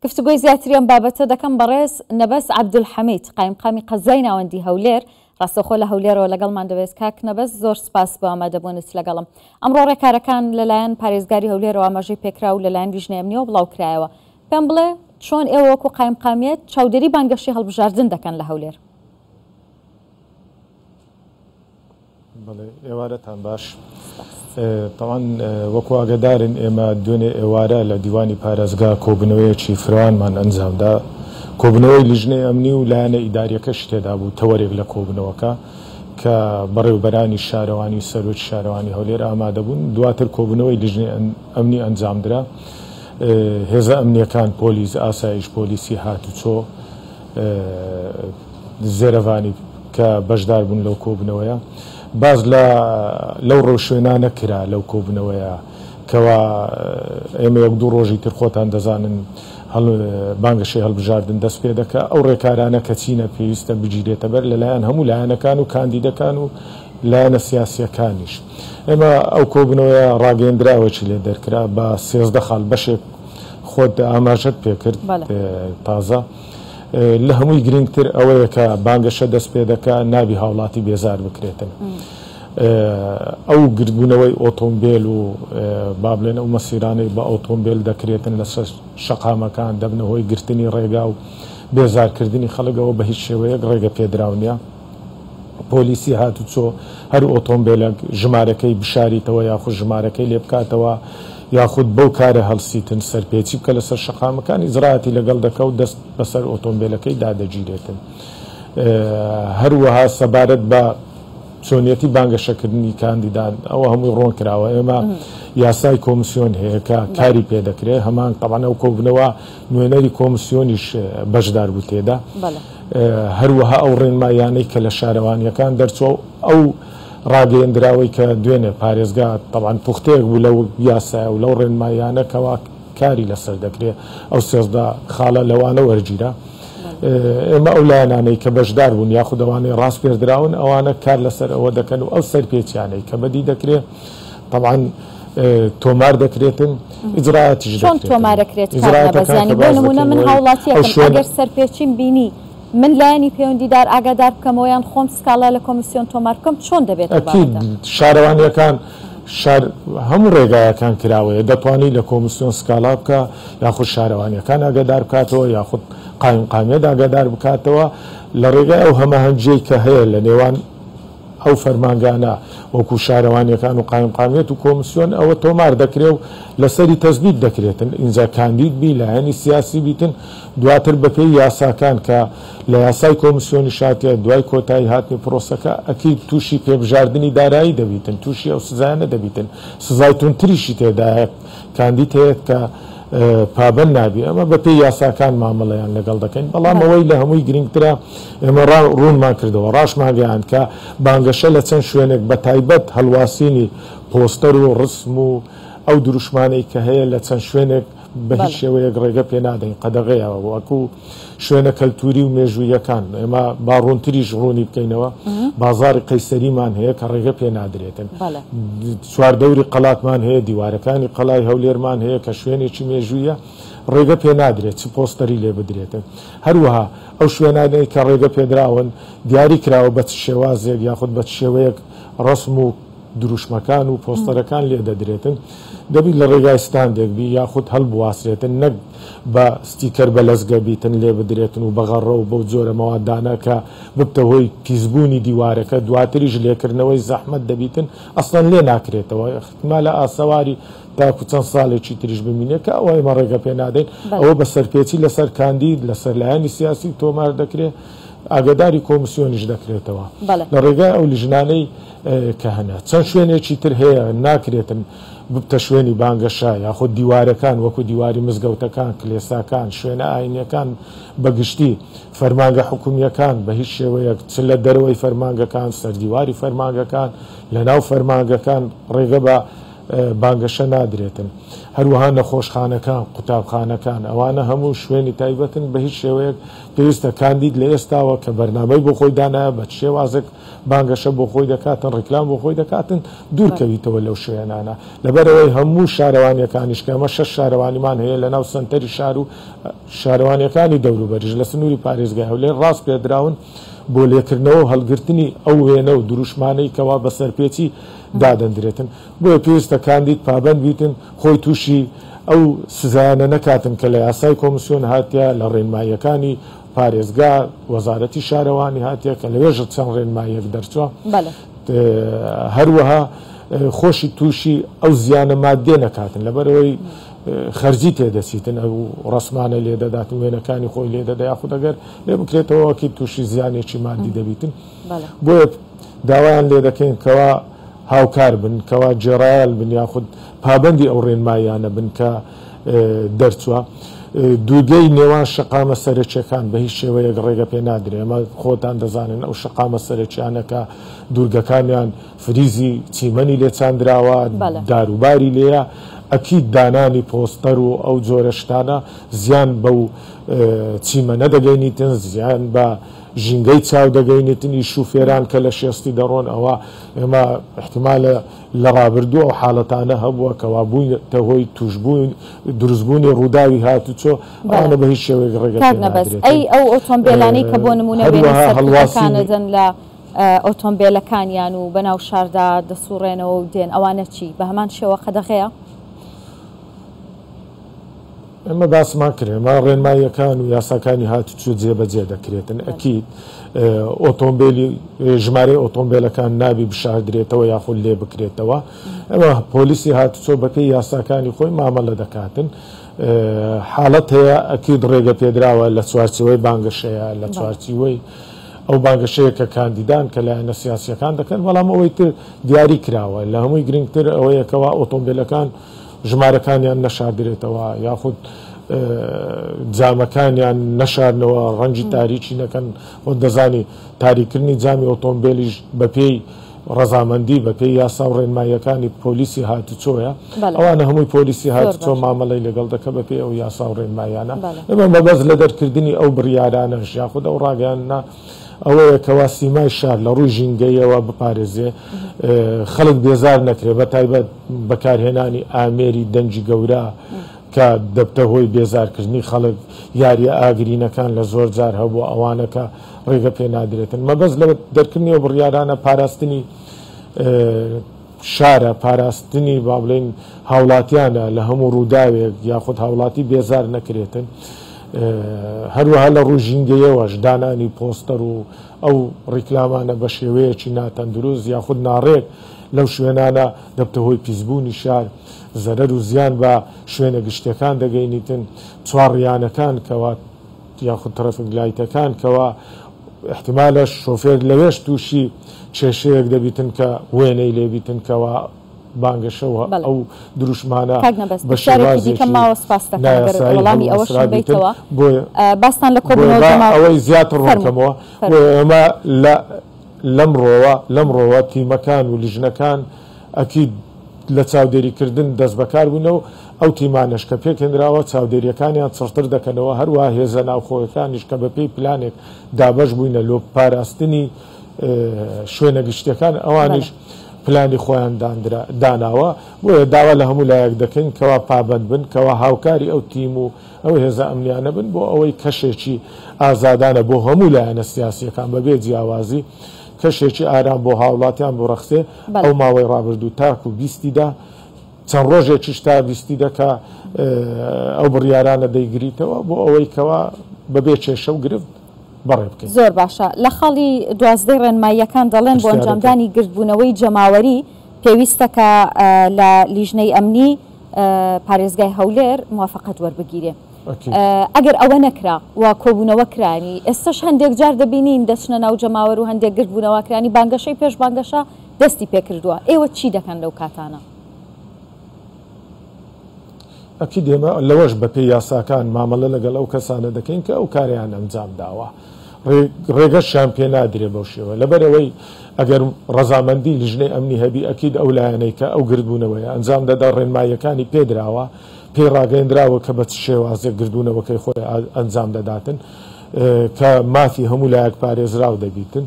گفتوگۆی زیاتری ئەم بابەتە دەکەم بەڕێز نەبەز عەبدولحەمید، قایمقامی قەزای ناوەندی هەولێر، ڕاستەوخۆ لە هەولێرەوە لەگەڵمان دەبێت. کاک نەبەز زۆر سپاس بۆ ئامادەبوونت لەگەڵم. ئەمڕۆ ڕێکارەکان لەلایەن پارێزگاری هەولێرەوە ئاماژەی پێکرا و لەلایەن لیژنەی ئەمنیەوە بڵاوکرایەوە. پێم بڵێ چۆن ئێوە وەکو قایمقامیەت چاودێری بانگەشەی هەڵبژاردن دەکەن لە هەولێر؟ بەڵێ ئێوارەتان باش. تەوان وەکو ئاگادارن ئێمە دوێنێ ئێوارە لە دیوانی پارێزگا کۆبوونەوەیەکی فراوانمان ئەنجامدا، کۆبوونەوەی لیژنەی ئەمنی و لایەنە ئیداریەکەش تێدا بوو، تەوەرێک لە کۆبوونەوەکە کە بەڕێوبەرانی شارەوانی و سەرۆکی شارەوانی هەولێر ئامادەبوون، دواتر کۆبوونەوەی لیژنەی ئەمنی ئەنجامدرا، هێزە ئەمنیەکان، پۆلیس، ئاسایش، پۆلیسی هاتوچۆ، زێرەڤانی کە بەشدار بوون لەو کۆبوونەوەیە باس لە لەو ڕێوشوێنانە کرا لەو کۆبوونەوەیە کەوا ئێمە یەک دوو ڕۆژی تر خۆتان دەزانن بانگەشەی هەڵبژاردن دەست پێ دەکا ئەو ڕێکارانە کە چینە پێویستە بگیرێتە بەر لەلایەن هەموو لایەنەکان و کاندیدەکان و لایەنە سیاسیەکانیش ئێمە ئەو کۆبوونەوەیە ڕاگەیەندراوێکی لێ دەرکرا بە 13 خاڵ بەشێک خۆت ئاماژەت پێکرد تازە لە هەمووی گرنگتر ئەوەیە کە بانگەشە دەست پێ دەکا نابی هاوڵاتی بێزار بکرێتن. ئەو گردبوونەوەی ئۆتۆمبێل و با بڵێن ئەو مەسیرانەی بە ئۆتۆمبێل دەکرێتن لەسەر شەقامەکان دەبنە هۆی گرتنی ڕێگا و بێزارکردنی خەڵک ئەوە بە هیچ شێوەیەک ڕێگە پێدراو نییە. پۆلیسی هاتوچۆ هەر ئۆتۆمبێلەک ژمارەکەی بشاریتەوە یاخود ژمارەکەی لێ بکاتەوە یاخود بەو کارە هەڵسیتن سەرپێچی بکە لەسەر شەقامەکان ئیجرائاتی لەگەڵ دەکا و دەست بەسەر ئۆتۆمبێلەکەی دادەگیرێتن. هەروەها سەبارەت بە چۆنیەتی بانگەشەکردنی کاندیدان ئەوە هەمووی ڕۆن کراوە ئێمە یاسای کۆمسیۆن هەیە کە کاری پێ دەکرێت هەمان تەبعەن ئەو کۆبوونەوە نوێنەری کۆمسیۆنیش بەشدار بوو تێدا. هەروەها ئەو ڕێنماییانەی کە لە شارەوانییەکان دەرچووە و ئەو ڕاگەیەندراوەی کە دوێنێ پارێزگا تەبعەن پوختەیەک بوو لەو یاسایە و لەو ڕێنماییانە کەوا کاری لەسەر دەکرێ ئەو 13 خاڵە لەوانە وەرگیرا. ئێمە ئەو لایەنانەی کە بەشدار بوون یاخود ئەوانەی ڕاسپێردراون ئەوانە کار لەسەر ئەوە دەکەن و ئەو سەرپێچیانەی کە بەدی دەکرێ تەبعەن تۆمار دەکرێتن ئیجرائاتیش چۆن دەکرێتن. تۆمارەکرێت کاک ئیجرائاتەکان نەبەز؟ کە یانی بۆ باس نموونە دەکەین من ئەوەی ئەو هاوڵاتیەکم شوێنە ئەگەر سەرپێچیم بینی من لایەنی پەیوەندیدار ئاگادار بکەمەوە یان خۆم سکاڵا لە کۆمیسیۆن تۆمار بکەم چۆن دەبێت ئەو ئەکید بابەتە؟ شارەوانیەکان شار هەموو ڕێگایەکان کراوەیە دەتوانی لە کۆمیسیۆن سکاڵا بکە یاخود شارەوانیەکان ئاگادار بکاتەوە یاخود قایمقامیەت ئاگادار بکاتەوە لە ڕێگای ئەو هەماهەنگیەی کە هەیە لە نێوان ئەو فەرمانگانە وەکو شارەوانیەکان و قایمقامیەت و کۆمسیۆن ئەوە تۆمار دەکرێ و لەسەری تەسبیت دەکرێتن ئینجا کاندید بی لایەنی سیاسی بیتن دواتر بەپێی یاساکان کە لە یاسای کۆمسیۆنیش هاتیە دوای کۆتایی هاتنی پرۆسەکە ئەکید توشی پێبژاردنی دارایی دەبیتن توشی ئەو سزایانە دەبیتن سزای توندتریشی تێدایە کاندید هەیە کە پابەند نابی ئەمە بەپێی یاساکان مامەڵەیان لەگەڵ دەکەین بەڵام ئەوەی لە هەمووی گرنگترە ئێمە ڕوونمان کردەوە ڕاشمانگەیاند کە بانگەشە لە چەند شوێنێک بە تایبەت هەڵواسینی پۆستەر و ڕسم و ئەو دروشمانەی کە هەیە لە چەند شوێنێک بە هیچ شێوەیەک ڕێگە پێ نادەین قەدەغەیە وەکو شوێنە کەلتوری و مێژوویەکان ئێمە با ڕوونتریش ڕوونی بکەینەوە بازاڕی قەیسەریمان هەیە کە ڕێگە پێ نادرێتن چواردەوری قەڵاتمان هەیە دیوارەکانی قەڵای هەولێرمان هەیە کە شوێنێکی مێژوویە ڕێگە پێ نادرێت چ پۆستەری لێ بدرێتن هەروەها ئەو شوێنانەی کە ڕێگە پێدراون دیاری کراوە بە چ شێوازێک یاخود بە چ شێوەیەک ڕەسم و دروشمەکان و پۆستەرەکان لێ دەدرێتن دەبی لە ڕێگای ستاندێک بی یاخود هەڵبواسرێتن نەک بە ستیکەر بە لەزگە بیتن لێ بدرێتن و بە غەڕە و بەو جۆرە مەوادانە کە ببتە هۆی پیسبوونی دیوارەکە دواتریش لێکردنەوەی زەحمەت دەبیتن ئەسڵەن لێ ناکرێتەوە ئیحتمالە ئاسەواری تاکو چەند ساڵێکی تریش بمینێ کە ئەوە ئێمە ڕێگە پێ نادەین ئەوە بە سەرپێچی لەسەر کاندید لەسەر لایەنی سیاسی تۆمار دەکرێ ئاگاداری کۆمسیۆنیش دەکرێتەوە لە ڕێگای ئەو لیژنانەی کە هەنە. چەند شوێنێکی تر هەیە ناکرێتن ببتە شوێنی بانگەشە یاخود دیوارەکان وەکو دیواری مزگەوتەکان، کلێساکان، شوێنە ئاینیەکان بە گشتی، فەرمانگە حکومیەکان بە هیچ شێوەیەک چ لە دەرەوەی فەرمانگەکان، سەر دیواری فەرمانگەکان، لە ناو فەرمانگەکان ڕێگە بە بانگەشە نادرێتن. هەروەها نەخۆشخانەکان، قوتابخانەکان، ئەوانە هەموو شوێنی تایبەتن، بە هیچ شێوەیەک پێویستە کاندید لە ئێستاوە کە بەرنامەی بۆ خۆی دانایە بە چ شێوازێک بانگەشە بۆ خۆی دەکاتن، ڕیکلام بۆ خۆی دەکاتن، دوور کەویتەوە لەو شوێنانە. لەبەرئەوەی هەموو شارەوانییەکانیش کە ئەمە شەش شارەوانیمان هەیە لەناو سەنتەری شار و شارەوانییەکانی دەوروبەریش لە سنووری پارێزگای هەولێر ڕاسپێردراون بۆ لێکردنەوە و هەڵگرتنی ئەو وێنە و دروشمانەی کەوا بە سەرپێچی دادەندرێتن. بۆیە پێویستە کاندید پابەند بیتن خۆی تووشی ئەو سزایانە نەکاتن کە لە یاسای کۆمسیۆن هاتیە، لە ڕێنماییەکانی پارێزگا، وەزارەتی شارەوانی هاتیە کە لەوێش چەند ڕێنماییەک دەرچوە. هەروەها خۆشی تووشی ئەو زیانە مادیە نەکاتن لەبەرئەوەی خەرجی تێدەچیتن ئەو ڕەسمانە لێدەداتن وێنەکانی خۆی لێدەدا یاخود ئەگەر لێ بکرێتەوە ئەکید تووشی زیانێکی مادی دەبیتن. بۆیە داوایان لێدەکەین کەوا هاوکار بن، کەوا گوێڕایەل بن یاخود پابەندی ئەو ڕێنماییانە بن کە دەرچووە. دوورگەی نێوان شەقامە سەرەکییەکان بە هیچ شێوەیەک ڕێگە پێ نادرێ. ئەمە خۆتان دەزانن ئەو شەقامە سەرەکییانە کە دوورگەکانیان فریزی چیمەنی لێ چاندراوە، داروباری لێیە، ئەکید دانانی پۆستەر و ئەو جۆرە شتانە زیان بەو چیمەنە دەگەینیتن، زیان بە ژینگەی چاو دەگەینێتن ئی شوفێران کە لە شێستی دەڕۆن ئەوە ئێمە ئیحتیمالە لە ڕابردوو ئەو حاڵەتانە هەبووە کەوا بووینەتە هۆی تووشبوون دروستبوونی ڕووداوی هاتوچۆ ئەوانە بە هیچ شێوەیەک ڕێگە کاک پێ نەبەز نادرێتن. ئەی ئەو ئۆتۆمبێلانەی کە بۆ نموونە وێنەی هەروەها سەرکوتەکان هەڵواسینی. ئەدەن لە ئۆتۆمبێلەکانیان و بەناو شاردا دەسوڕێنەوە و دێن ئەوانە چی؟ بە هەمان شێوە قەدەغەیە؟ ئێمە باسمان کرد ئێمە ڕێنماییەکان و یاساکانی هاتوچۆ جێبەجێ دەکرێتن ئەکید ئۆتۆمبیلی ژمارەی ئۆتۆمبیلەکان نابی بشاردرێتەوە یاخود لێ بکرێتەوە ئەمە پۆلیسی هاتوچۆ بەپێی یاساکانی خۆی مامەلە دەکاتن حاڵەت هەیە ئەکید ڕێگە پێدراوە لە چوارچێوەی بانگەشەیە لە چوارچیوەی ئەو بانگەشەیە کە کاندیدان کە لایەنە سیاسیەکان دەکەن بەڵام ئەوەی تر دیاری کراوە لە هەمووی گرنگتر ئەوەیە کەوا ئۆتۆمبیلەکان ژمارەکانیان نەشاردرێتەوە یاخود جامەکانیان نەشارنەوە ڕەنگی تاریکی نەکەن خۆت دەزانی تاریکردنی جامی ئۆتۆمبێلیش بەپێی ڕەزامەندی بەپێی یاسا و ڕێنماییەکانی پۆلیسی هاتوچۆیە ئەوانە هەمووی پۆلیسی هاتوچۆ مامەڵەی لەگەڵ دەکە بەپێی ئەو یاسا و ڕێنماییانە ئێمە مەبەست لە دەرکردنی ئەو بڕیارانەش یاخود ئەو ڕاگەیاندنە ئەوەیە کەوا سیمای شار لە ڕووی ژینگەییەوە بپارێزرێ، خەڵک بێزار نەکرێ، بە تایبەت بەکارهێنانی ئامێری دەنگی گەورە کە دەبتە هۆی بێزارکردنی خەڵک، یارییە ئاگرینەکان لە زۆر جار هەبووە ئەوانە کە ڕێگە پێ نادرێتن. مەبەست لە دەرکردنی ئەو بڕیارانە پاراستنی شارە، پاراستنی با بڵێین هاوڵاتیانە لە هەموو ڕووداوێک یاخود هاوڵاتی بێزار نەکرێتن. هەروەها لە ڕووی ژینگەیەوەش دانانی پۆستەر و ئەو ڕیکلامانە بە شێوەیەکی ناتەندروست یاخود ناڕێک لەو شوێنانە دەبتە هۆی پیسبوونی شار، زەرەر و زیان بە شوێنە گشتیەکان دەگەینیتن، چوارڕیانەکان کەوا یاخود ترافیک لایتەکان کەوا ئیحتیمالە شۆفێر لەوێش تووشی کێشەیەک دەبیتن کە وێنەی لێبیتن کەوا بانگەشە و ئەو دروشمانە کاک نەبەز بە پرسیارێکی دیکەم شێوازێکی ماوە سپاست دەکەم ئەگەر نایاسایی وەڵامی ئەوەشم هەڵواسرابیتن بەیتەوە بۆیە باستان لە بۆیە کۆبوونەوە با جەما ئەوەی زیاتر ڕوون فەرموو کەمەوە فەرموو. بۆیە ئێمە لە لەمڕۆوە لەمڕۆوە تیمەکان و لیژنەکان ئەکید لە چاودێریکردن دەستبەکار بوونە و ئەو تیمانەش کە پێکهێنراوە چاودێرییەکانیان چڕتر دەکەنەوە، هەروەها هێزە ناوخۆیەکانیش کە بەپێی پلانێک دابەش بووینە لۆ پاراستنی شوێنە گشتییەکان ئەوانیش پلانی خۆیان داناوە، بۆیە داوا لە هەموو لایەک دەکەین کەوا پابەند بن، کەوا هاوکاری ئەو تیم و ئەو هێزە ئەمنیانە بن بۆ ئەوەی کەشێکی ئازادانە بۆ هەموو لایەنە سیاسییەکان بەبێ جیاوازی کەشێکی ئارام بۆ هاوڵاتیان بڕەخسێ، ئەو ماوەی ڕابردوو تاکو بیستی دە چەند ڕۆژێکیش تا بیستی دە کە ئەو بڕیارانە دەیگریتەوە بۆ ئەوەی کەوا بەبێ کێشە و گرفت بەڕێ بکەین. زۆر باشە. لە خاڵی دوازدەی ڕێنماییەکان دەڵێن بۆ پرسیارەکەی. ئەنجامدانی گردبوونەوەی جەماوەری پێویستە کە لە لیژنەی ئەمنی پارێزگای هەولێر موافەقەت وەربگیرێ. ئەگەر ئەوە نەکرا و کۆبوونەوە کرانی، ئێستەش هەندێک جار دەبینین دەچنە ناو جەماوەر و هەندێک گردبوونەوە کرانی بانگەشەی پێش بانگەشە دەستی پێکردووە، ئێوە چی دەکەن لەو کاتانە؟ ئەکید ئێمە لەوەش بەپێی یاساکان مامەڵە لەگەڵ ئەو کەسانە دەکەین کە ئەو کارەیان ئەنجام داوە. ڕێگەشیان پێ نادرێ بەو شێوە، لەبەرئەوەی ئەگەر ڕەزامەندی لیژنەی ئەمنی هەبی ئەکید ئەو لایەنەی کە ئەو گردبوونەوەیە ئەنجام دەدا ڕێنماییەکانی پێ دراوە، پێی ڕاگەیەندراوە کە بە چ شێوازێک گردبوونەوەکەی خۆی ئەنجام دەداتن کە مافی هەموو لایەک پارێزراو دەبیتن،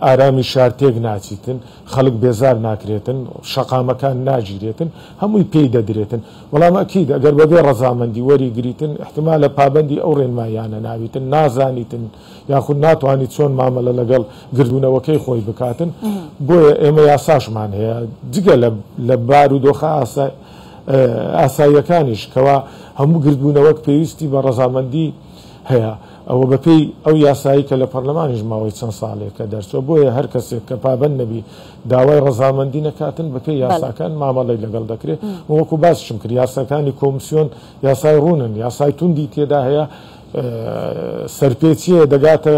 ئارامی شار تێک ناچیتن، خەڵک بێزار ناکرێتن، شەقامەکان ناگیرێتن، هەمووی پێی دەدرێتن. بەڵام ئەکید ئەگەر بەبێ ڕەزامەندی وەری گریتن ئیحتیمالە پابەندی ئەو ڕێنماییانە نابیتن، نازانیتن یاخود ناتوانی چۆن مامەلە لەگەڵ گردبوونەوەکەی خۆی بکاتن. بۆیە ئێمە یاساشمان هەیە جگە لە بارودۆخە ئاساییەکانیش کەوا هەموو گردبوونەوەک پێویستی بە ڕەزامەندی هەیە. ئەوە بەپێی ئەو یاسایەی کە لە پەرلەمانیش ماوەی چەند ساڵێکە دەرچووە، بۆیە هەر کەسێک کە پابەند نەبی داوای ڕەزامەندی نەکاتن بەپێی یاساکان مامەڵەی لەگەڵ دەکرێت. من وەکو باسیشم کرد یاساکانی کۆمسیۆن یاسای ڕوونن، یاسای توندی تێدا هەیە، سەرپێچییە دەگاتە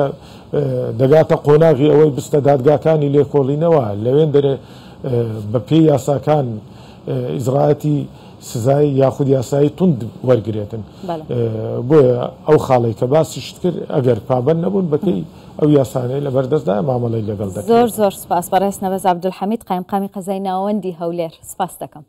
دەگاتە قۆناغی ئەوەی بستە دادگاکانی لێکۆڵینەوە لەوێندەرێ بەپێی یاساکان ئیجرائاتی سزای یاخود یاسایی توند وەرگرێتن. بۆیە ئەو خاڵەی کە باسیشت کرد ئەگەر پابەند نەبوون بەپێی ئەو یاسانەی لەبەردەستدایە مامەڵەی لەگەڵ دەکرێت. زۆر زۆر سوپاس بەڕێز نەبەز عەبدولحەمید قایمقامی قەزای ناوەندی هەولێر سوپاست دەکەم.